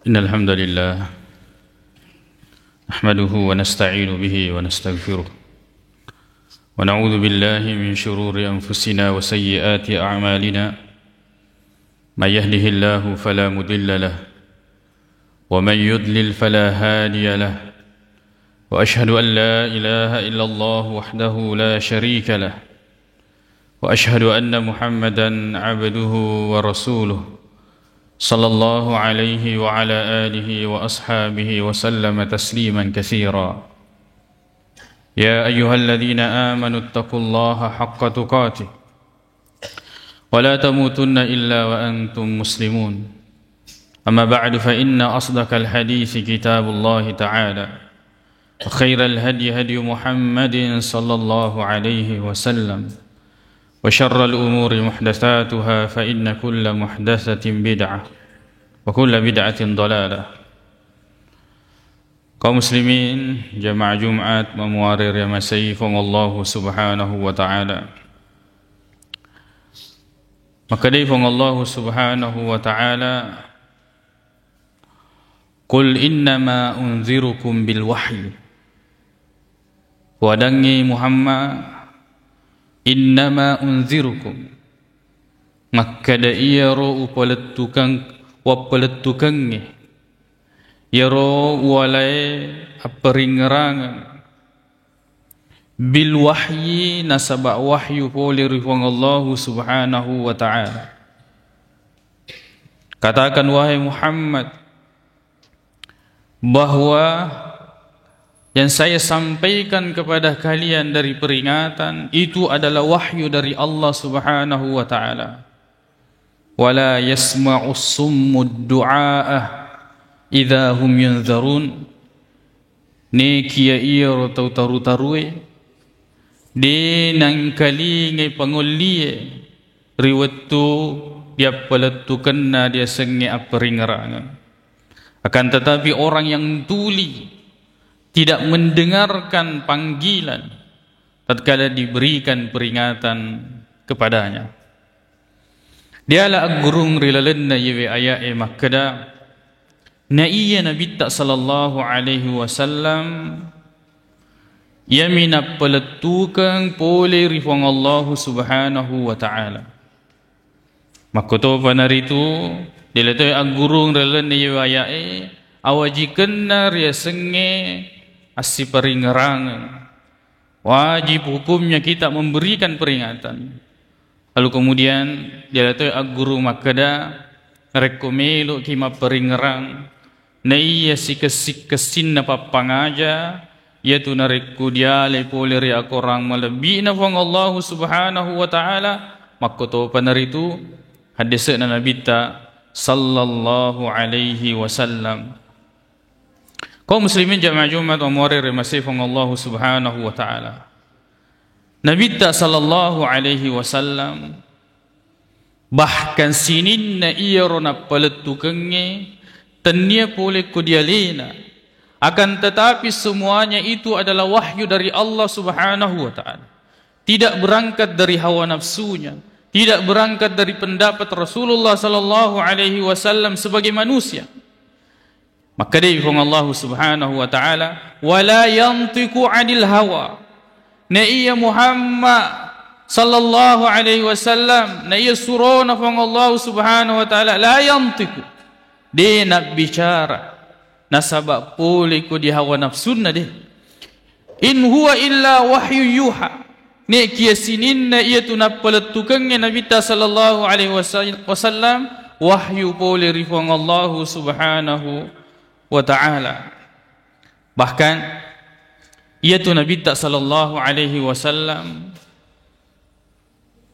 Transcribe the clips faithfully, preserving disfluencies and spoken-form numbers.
إن الحمد لله نحمده ونستعين به ونستغفره، ونعوذ بالله من شرور أنفسنا وسيئات أعمالنا. من يهده الله فلا مضل له، ومن يضلل فلا هادي له، وأشهد أن لا إله إلا الله وحده لا شريك له، وأشهد أن محمدا عبده ورسوله، صلى الله عليه وعلى آله وأصحابه وسلم تسليما كثيرا. يا أيها الذين آمنوا اتقوا الله حق تقاته ولا تموتن إلا وأنتم مسلمون. أما بعد، فإن أصدق الحديث كتاب الله تعالى، وخير الهدي هدي محمد صلى الله عليه وسلم، وشر الأمور محدثاتها، فإن كل محدثة بدعة، وكل بدعة ضلالة. Kaum muslimin, jamaah Jumat mamuare riamasei Puang Allahu Subhanahu wa Ta'ala. Makkedai Puang Allahu Subhanahu wa Ta'ala, "Qul innama unzirukum bil wahyi." Wadangngi Muhammad, "Innama unzirukum." Makkeda iyaro upalettukeng-, wappalettukengnge, iyaro uwalae apperingngerangeng, bil wahyi, nasaba wahyu pole ri Puang Allahu Subhanahu wa Ta'ala. Katakan, wahai Muhammad, bahwa yang saya sampaikan kepada kalian dari peringatan itu adalah wahyu dari Allah Subhanahu wa Ta'ala. "Wala yasma'us summud du'aa idza hum yunzarun." Nekiya iyaro tau taru-tarue, de nangkalingai pangollie ri wettu diappalettukenna diasengnge apperingngerangeng. Akan tetapi, orang yang tuli, tidak mendengarkan panggilan tatkala diberikan peringatan kepadanya. Diala aggurung ri lalenna iyewe aya'e makkeda, na iya Nabitta sallallahu alaihi wasallam iyami nappalettukeng pole ri Puang Allahu Subhanahu wa Ta'ala. Makkotopa naritu, diala toi aggurung ri lalenna iyewe aya'e, awajikenna riasengnge assiperingngerangeng. Wajib hukumnya kita memberikan peringatan. Lalu kemudian diala toi agguru makkeda, narekko meloki mapperingngerang, naiya sikessi-kessinna pappangaja, iyatu narekko dialai pole ri akorang malebbi'na Puang Allahu Subhanahu wa Ta'ala, makkotopa naritu haddese'na Nabitta sallallahu alaihi wasallam. Kaum muslimin jamaah Jumat, wa muare ri masifung Allahu Subhanahu wa Ta'ala. Nabitta sallallahu alaihi wasallam, bahkan sininna iyaro nappalettukengnge, tennia pole ko dialena. Akan tetapi, semuanya itu adalah wahyu dari Allah Subhanahu wa Ta'ala. Tidak berangkat dari hawa nafsunya, tidak berangkat dari pendapat Rasulullah sallallahu alaihi wasallam sebagai manusia. Makkedai Puang Allahu Subhanahu wa Ta'ala, "Wa la yantiqu 'anil hawa." Na iya Muhammad sallallahu alaihi wasallam, na iya surona Puang Allahu Subhanahu wa Ta'ala, la yantiqu. De nabbicara nasaba pole ko di hawa nafsunna de. "In huwa illa wahyu yuha." Nekiya sininna iyatu nappalettukengnge Nabitta sallallahu alaihi wasal-, wasallam, wahyu pole ri Puang Allahu Subhanahu wa Ta'ala. Bahkan, iyatu Nabitta sallallahu alaihi wasallam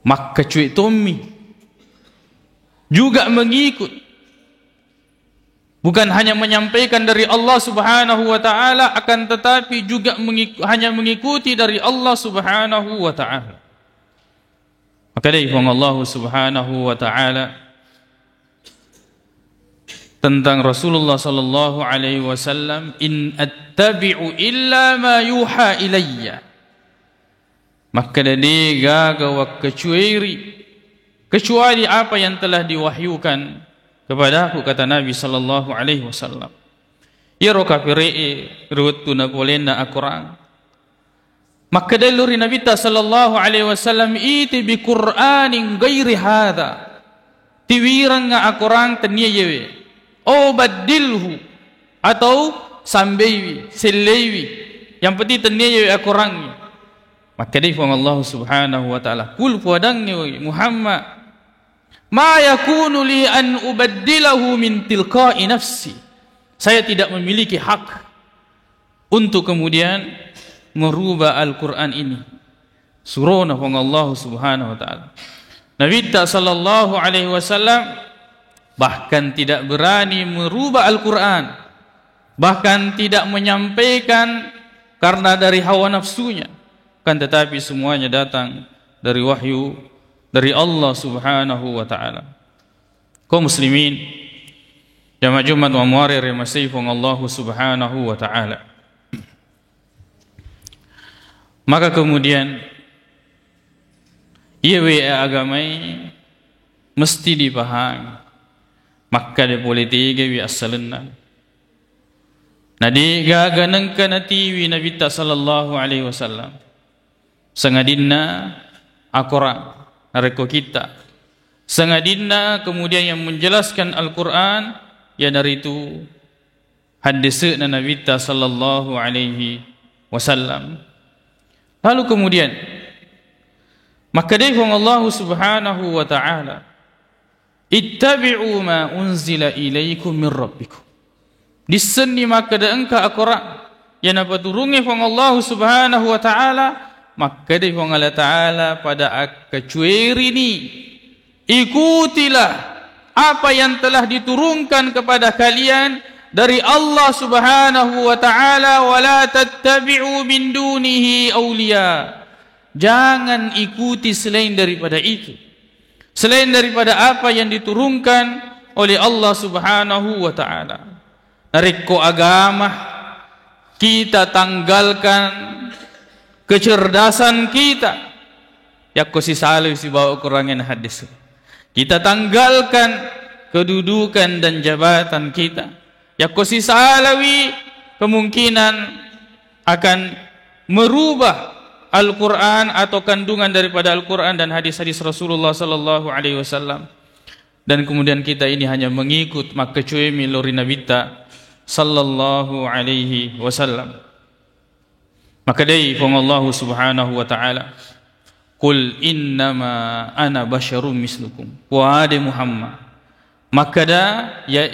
makkacue tommi, juga mengikut. Bukan hanya menyampaikan dari Allah Subhanahu wa Ta'ala, akan tetapi juga mengik-, hanya mengikuti dari Allah Subhanahu wa Ta'ala. Makkedai Puang Allahu Subhanahu wa Ta'ala tentang Rasulullah sallallahu alaihi wasallam, "In attabi'u illa ma yuha ilayya." Makkeda, de gaga wakkacueri kecuali apa yang telah diwahyukan kepadaku, kata Nabi sallallahu alaihi wasallam. Iyaro kafire'e ri wettu napolenna akorang, makkedai lao ri Nabitta sallallahu alaihi wasallam, "Iti bi Qur'anin ghairi hadza." Tiwirengnga akorang tennia iyewe. "Au baddilhu," atau sambeiwi, selleiwi. Yang penting tennia iyewe akorangnge. Makkedai Puang Allah Subhanahu wa Ta'ala, "Qul," puadangngi, woi Muhammad, "ma yakunu li an ubaddilahu min tilqa'i nafsi." Saya tidak memiliki hak untuk kemudian merubah Al-Quran ini. Surona Puang Allah Subhanahu wa Ta'ala. Nabitta sallallahu alaihi wasallam bahkan tidak berani merubah Al-Quran, bahkan tidak menyampaikan karena dari hawa nafsunya, kan tetapi semuanya datang dari wahyu dari Allah Subhanahu wa Ta'ala. Kaum muslimin, jamaah Jumat wa muare remasei Puang Allah Subhanahu wa Ta'ala. Maka kemudian, iyewe agamai mesti dipahami. Makkeda pole tegawi assalenna. Na de gaga nengka natiwi Nabitta sallallahu alaihi wasallam. Sangadinna akorang, narekko kita. Sangadinna kemudian yang menjelaskan Al-Quran, iyanaritu haddese'na Nabitta sallallahu alaihi wasallam. Lalu kemudian, makkedai Puang Allah Subhanahu wa Ta'ala, "Ittabi'u ma unzila ilaikum min rabbikum." Dissenni makkeda engka akorang yang napaturungngi Puang Allah Subhanahu wa Ta'ala, makkedai Puang Allah Ta'ala, pada akkacuerini, ikutilah apa yang telah diturunkan kepada kalian dari Allah Subhanahu wa Ta'ala, "Wa la tattabi'u min dunihi awliya." Jangan ikuti selain daripada itu, selain daripada apa yang diturunkan oleh Allah Subhanahu wa Ta'ala. Narekko agama kita tanggalkan kecerdasan kita, yakko sisalawi sibawa Quran dan hadis. Kita tanggalkan kedudukan dan jabatan kita, yakko sisalawi kemungkinan akan merubah Al-Quran atau kandungan daripada Al-Quran dan hadis-hadis Rasulullah sallallahu alaihi wasallam. Dan kemudian kita ini hanya mengikut makkecuemi lao ri Nabitta sallallahu alaihi wasallam. Makkedai Puang Allah Subhanahu wa Ta'ala, "Qul innama ana basyarum mislukum." Wahai Muhammad, makkeda, ya,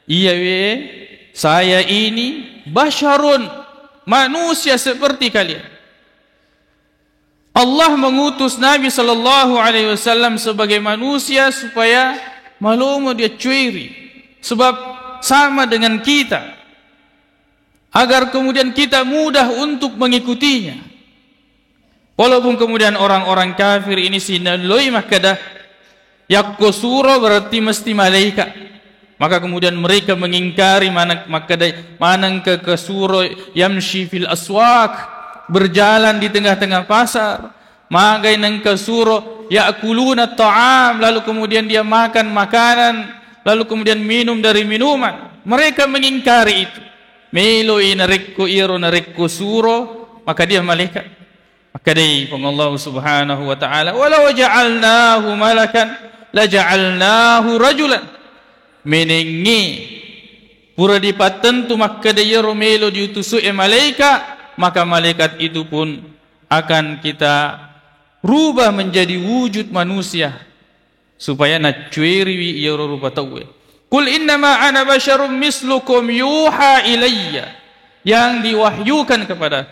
iyawe, saya ini basyarun, manusia seperti kalian. Allah mengutus Nabi sallallahu alaihi wasallam sebagai manusia supaya malomo diaccueri, sebab sama dengan kita, agar kemudian kita mudah untuk mengikutinya. Walaupun kemudian orang-orang kafir ini sinalloi makkeda, yakko suro berarti mesti malaikat. Maka kemudian mereka mengingkari, mana, makkeda, manengka ke suro yamshi fil aswaq, berjalan di tengah-tengah pasar. Magai nengka suro ya'kuluna ta'am, lalu kemudian dia makan makanan, lalu kemudian minum dari minuman. Mereka mengingkari itu. Meloi narekko iyaro narekko suro, maka dia malaikat. Makkedai Puang Allah Subhanahu wa Ta'ala, "Walau ja'alnahu malakan laja'alnahu rajulan." Menengngi pura dipattentu makkeda iyaro melo diutusu'e malaika, maka malaikat itu pun akan kita rubah menjadi wujud manusia, supaya naccueriwi iyaro rupa tauwe. "Qul innama ana basyarum mislukum yuha ilayya." Yang diwahyukan kepada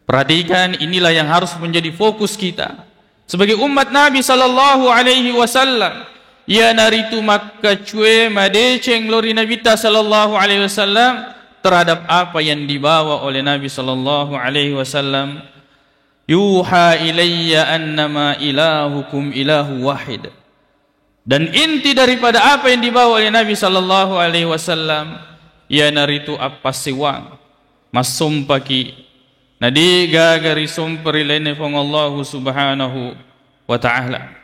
Perhatikan, inilah yang harus menjadi fokus kita sebagai umat Nabi sallallahu alaihi wasallam. Iyanaritu makkacue madeceng lao ri Nabitta sallallahu alaihi wasallam terhadap apa yang dibawa oleh Nabi sallallahu alaihi wasallam. "Yuha ilayya annama ilahukum ilahu wahid." Dan inti daripada apa yang dibawa oleh Nabi sallallahu alaihi wasallam, iyanaritu appassewang, massompaki, na de gaga risompa ri lainna Puang Allahu Subhanahu wa Ta'ala.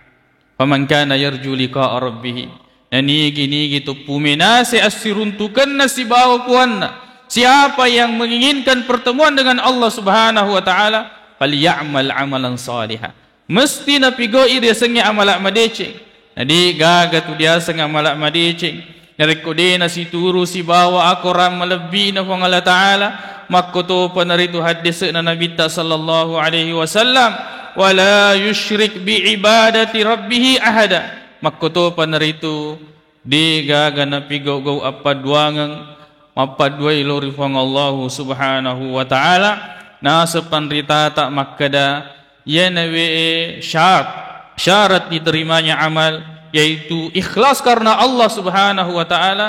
"Faman kana yarju liqa'a rabbih, Nanigi-nigi to pumenase assiruntukenna sibawa puanna. Siapa yang menginginkan pertemuan dengan Allah Subhanahu wa Ta'ala, falya'mal amalan salihah. Mesti napigau'i riasengnge amala madeceng. Na de gaga tu diaseng amala madeceng narekko de nasituru sibawa akorang malebbi'na Puang Allah Ta'ala. Makkotopa naritu haddese'na Nabitta sallallahu alaihi wasallam, "Wala yusyrik bi ibadati rabbihi ahada." Makkotopa naritu de gaga napigau-gau appadduangeng, mappadduai lao ri Puang Allahu Subhanahu wa Ta'ala. Naseng panritata makkeda, iyanawe syarat, syarat diterimanya amal, yaitu ikhlas karena Allah Subhanahu wa Ta'ala.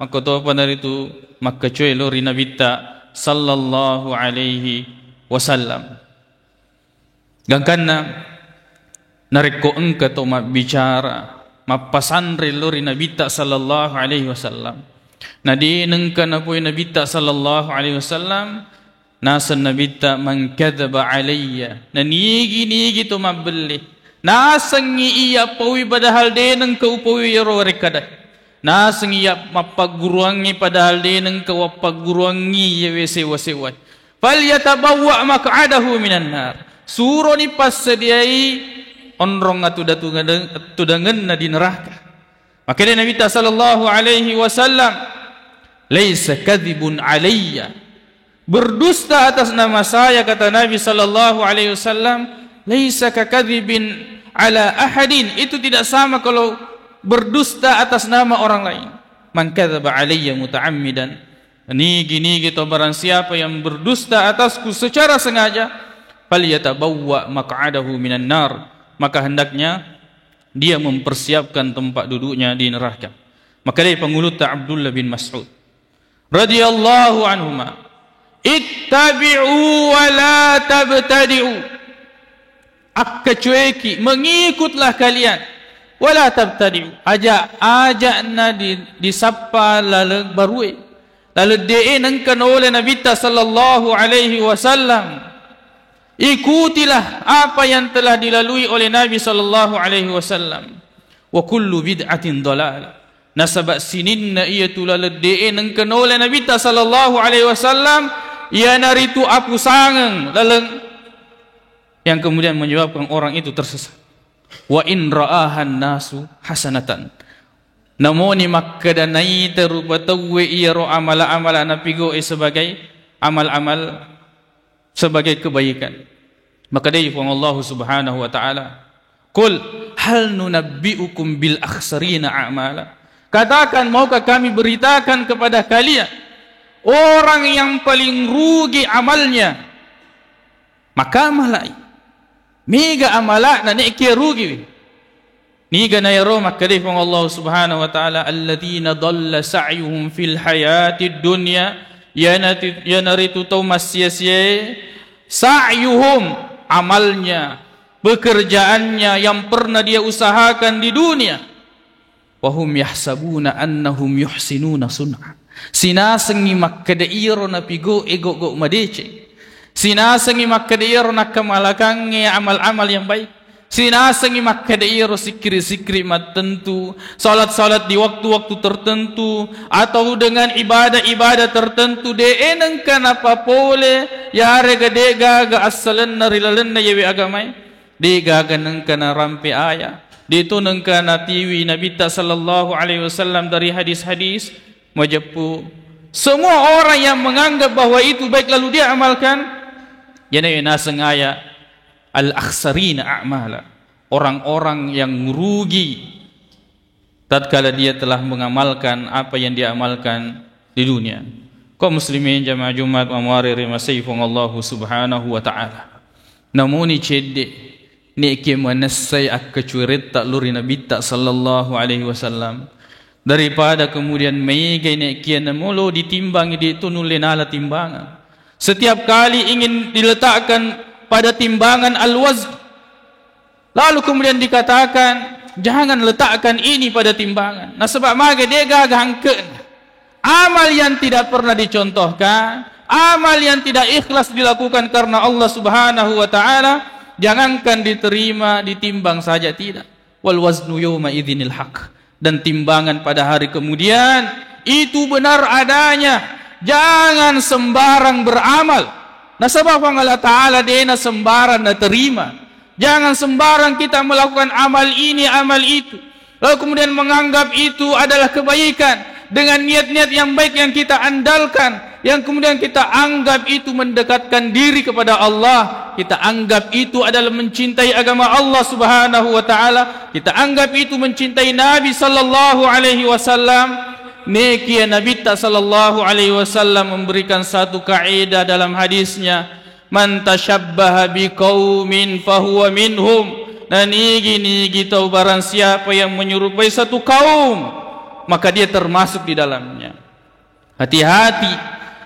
Makkotopa naritu makkecoe lao ri Nabitta sallallahu alaihi wasallam. Gangkanna, narekko engka to mabbicara, mappasanre lao ri Nabitta sallallahu alaihi wasallam, na de nengka napoi Nabitta sallallahu alaihi wasallam, naseng Nabitta, "Man kadzaba alayya," nanigi-nigi to mabbelle, nasengngi iya paui padahal de nengka upaui iyaro warekkada. Nasengngi iya mappagguruangngi padahal de nengka wappagguruangngi iyawe sewa-sewae. "Falyatabawwa maq'adahu minan nar." Suroni passediai onrong atuda-, atudangenna di neraka. Makkedai Nabitta sallallahu alaihi wasallam, "Laisa kadzibun alayya." Berdusta atas nama saya, kata Nabi sallallahu alaihi wasallam, "Laisa kakadzibin ala ahadin." Itu tidak sama kalau berdusta atas nama orang lain. "Man kadzaba alayya muta'ammidan." Nigi-nigi to barang siapa yang berdusta atasku secara sengaja, "Falyatabawwa maq'adahu minan nar." Maka hendaknya dia mempersiapkan tempat duduknya di neraka. Makkedai pangulutta Abdullah bin Mas'ud radhiyallahu anhuma, "Ittabi'u wa la tabtadi'u." Akkacueki, mengikutlah kalian. "Wa la tabtadi'u." Aja-, ajakna di-, disappa laleng barue. Laleng de'e nengka naole Nabitta sallallahu alaihi wasallam. Ikutilah apa yang telah dilalui oleh Nabi sallallahu alaihi wasallam. "Wa kullu bid'atin dhalalah." Nasaba sininna iyatu laleng de'e nengka naole Nabitta sallallahu alaihi wasallam, iyanaritu apusangeng laleng, yang kemudian menyebabkan orang itu tersesat. "Wa in ra'ahan nasu hasanatan." Namoni makkeda naita rupa tauwe iyaro amala-amala napigoe sebagai amal-amal sebagai kebaikan. Makkedai Puang Allahu Subhanahu wa Ta'ala, "Qul hal nunabbi'ukum bil akhsarina a'mala?" Katakan, maukah kami beritakan kepada kalian orang yang paling rugi amalnya? Maka malai. Mega amala'na ne'kia rugi. Niga naero makkedai Puang Allah Subhanahu wa Ta'ala, "Alladzina dhalla sa'yuhum fil hayatid dunya," iyanati-, iyanaritu tau massia-siae, sa'yuhum, amalnya, pekerjaannya yang pernah dia usahakan di dunia, "wa hum yahsabuna annahum yuhsinuna sun'a." Sinasengngi makkeda iyaro napigo'e gau-gau madeceng. Sinasengngi makkeda iyaro nakkamalakangnge amal-amal yang baik. Sinasengngi makkeda iyaro sikkiri-sikkiri mattentu, salat-salat di waktu-waktu tertentu, atau dengan ibadah-ibadah tertentu, de'e nengka napapole, yarega de'gaga assalenna ri lalenna yewe agamae. De'gaga nengka narampe aya, de'to nengka natiwi Nabitta sallallahu alaihi wasallam dari hadis-hadis majeppu. Semua orang yang menganggap bahwa itu baik lalu dia amalkan, yana naseng aya al-akhsarina a'mala, orang-orang yang rugi tatkala dia telah mengamalkan apa yang dia amalkan di dunia. Kaum muslimin jamaah Jumat mamuare ri masei Puang Allahu Subhanahu wa Ta'ala. Namuni cedde, ne'ke manessai akkacueretta lori Nabitta sallallahu alaihi wasallam. Daripada kemudian maegai ne'kia namolo ditimbangi, de'to nulle nala timbangan. Setiap kali ingin diletakkan pada timbangan al-wazn, lalu kemudian dikatakan, "Jangan letakkan ini pada timbangan." Nasaba mage, de'gaga angke'na. Amal yang tidak pernah dicontohkan, amal yang tidak ikhlas dilakukan karena Allah Subhanahu wa Ta'ala, jangankan diterima, ditimbang saja tidak. "Wal waznu yawma idzinil haq." dan timbangan pada hari kemudian, itu benar adanya. Jangan sembarang beramal. Nasaba Puang Allah Ta'ala dena sembarang naterima. Jangan sembarang kita melakukan amal ini, amal itu. Lalu kemudian menganggap itu adalah kebaikan dengan niat-niat yang baik yang kita andalkan, yang kemudian kita anggap itu mendekatkan diri kepada Allah, kita anggap itu adalah mencintai agama Allah Subhanahu wa Ta'ala, kita anggap itu mencintai Nabi sallallahu alaihi wasallam. Nekia Nabitta sallallahu alaihi wasallam memberikan satu kaidah dalam hadisnya, "Man tasyabbaha biqaumin fahuwa minhum." Nah, nigi-nigi tau, barang siapa yang menyerupai satu kaum, maka dia termasuk di dalamnya. Hati-hati.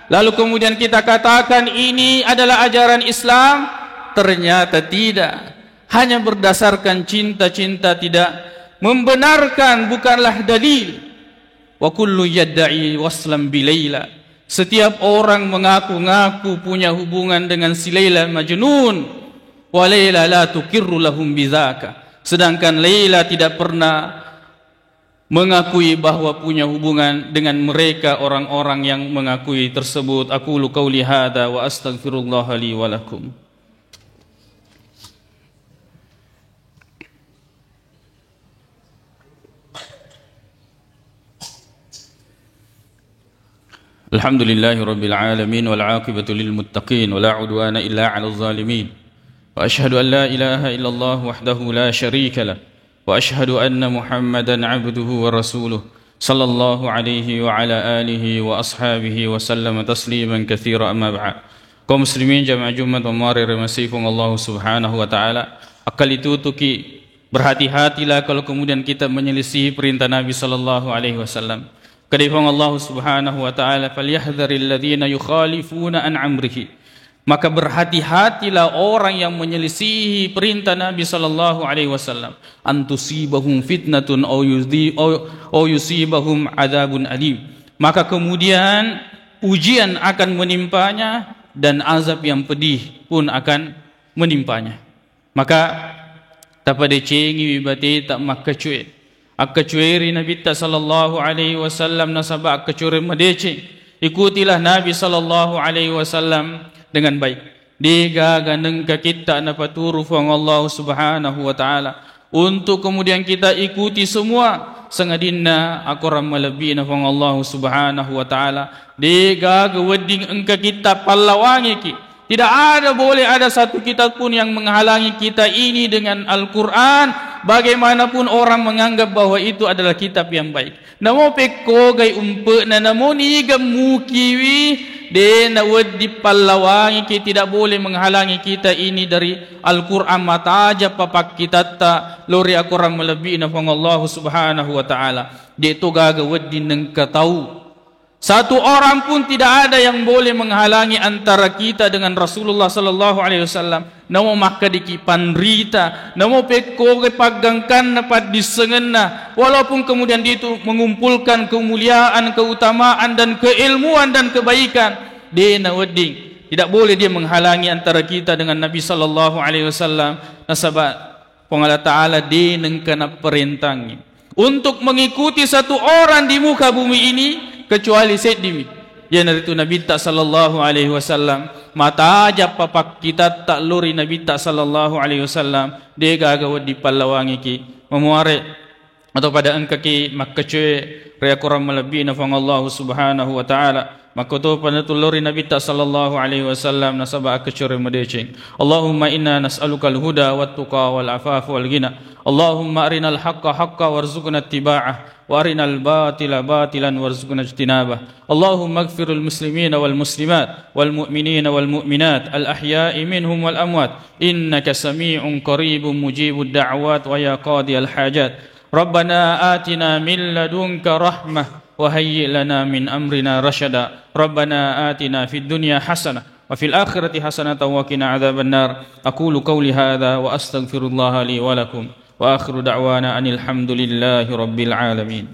Lalu kemudian kita katakan ini adalah ajaran Islam, ternyata tidak. Hanya berdasarkan cinta-cinta, tidak membenarkan, bukanlah dalil. "Wa kullu yadda'i waslan bi Laila." Setiap orang mengaku-ngaku punya hubungan dengan si Laila Majnun. "Wa Laila la tuqirru lahum bidzaka." Sedangkan Laila tidak pernah mengakui bahwa punya hubungan dengan mereka orang-orang yang mengakui tersebut. Aqulu qauli hadza wa astaghfirullaha li wa lakum. الحمد لله رب العالمين، والعاقبة للمتقين، ولا عدوان إلا على الظالمين، وأشهد أن لا إله إلا الله وحده لا شريك له، وأشهد أن محمدا عبده ورسوله، صلى الله عليه وعلى آله وأصحابه وسلم تسليما كثيرا، أما بعد. Kaum muslimin jamaah Jumat, mamuare ri masifung Allah Subhanahu wa Ta'ala, akkalitutuki, berhati-hatilah kalau kemudian kita menyelisihi perintah Nabi sallallahu alaihi wasallam. Kedai Puang Allah Subhanahu wa Ta'ala, "Falyahdharil ladzina yukhalifuna an amrihi." Maka berhati-hatilah orang yang menyelisihi perintah Nabi sallallahu alaihi wasallam. "An tusibahum fitnatun au yudhi-, au, au yusibahum adzabun alim." Maka kemudian ujian akan menimpanya dan azab yang pedih pun akan menimpanya. Maka tapadecengiwi bateta makkacue. Akkacueri Nabitta sallallahu alaihi wasallam nasaba akkacuere madeceng. Ikutilah Nabi sallallahu alaihi wasallam dengan baik. Degaga nengka kitta napaturu Puang Allah Subhanahu wa Ta'ala. Untuk kemudian kita ikuti semua, sangadinna akorang malebbi'na Puang Allah Subhanahu wa Ta'ala. Degaga wedding engka kitta pallawangiki. Tidak ada, boleh ada satu kitab pun yang menghalangi kita ini dengan Al-Quran. Bagaimanapun orang menganggap bahwa itu adalah kitab yang baik. Namo pekkogai umpe'na, namo niga mukiwi, de nawedding pallawangiki, tidak boleh menghalangi kita ini dari Al-Quran. Mataja papakkitatta lori akorang malebbi'na Puang Allah Subhanahu wa Ta'ala. De to gaga wedding nengka tau. Satu orang pun tidak ada yang boleh menghalangi antara kita dengan Rasulullah sallallahu alaihi wasallam. Namo makkadiki panrita, namo pekkoge paggangkanna, paddissengenna, walaupun kemudian itu mengumpulkan kemuliaan, keutamaan, dan keilmuan dan kebaikan, de nawedding. Tidak boleh dia menghalangi antara kita dengan Nabi sallallahu alaihi wasallam. Nasaba Puang Allah Ta'ala de nengka napparentangi untuk mengikuti satu orang di muka bumi ini kecuali seddimi, iyanaritu Nabitta sallallahu alaihi wasallam. Mataja papakkitatta lori Nabitta sallallahu alaihi wasallam, de gaga wedding pallawangiki. Mamuare atau pada engkaki makkacue ri akorang malebbi'na Puang Allah Subhanahu wa Ta'ala. Makkotopa natullori Nabitta sallallahu alaihi wasallam nasaba akkacuere madeceng. Allahumma inna nas'alukal huda wat tuqa wal afafa wal ghina. Allahumma arinal haqqa haqqa warzuqna ittiba'ah, wa arinal batila batilan warzuqna ijtinabah. Allahumma ighfiril muslimina wal muslimat, wal mu'minina wal mu'minat, al ahya'i minhum wal amwat, innaka sami'un qaribun mujibud da'wat, wa ya qadiyal hajat. Rabbana atina min ladunka rahmah, wa hayyi' lana min amrina rashada. Rabbana atina fid dunya hasanah, wa fil akhirati hasanatan wa qina adzabannar. Aqulu qawli hadza wa astaghfirullaha li wa lakum. Wa akhiru da'wana anil hamdulillahi rabbil alamin.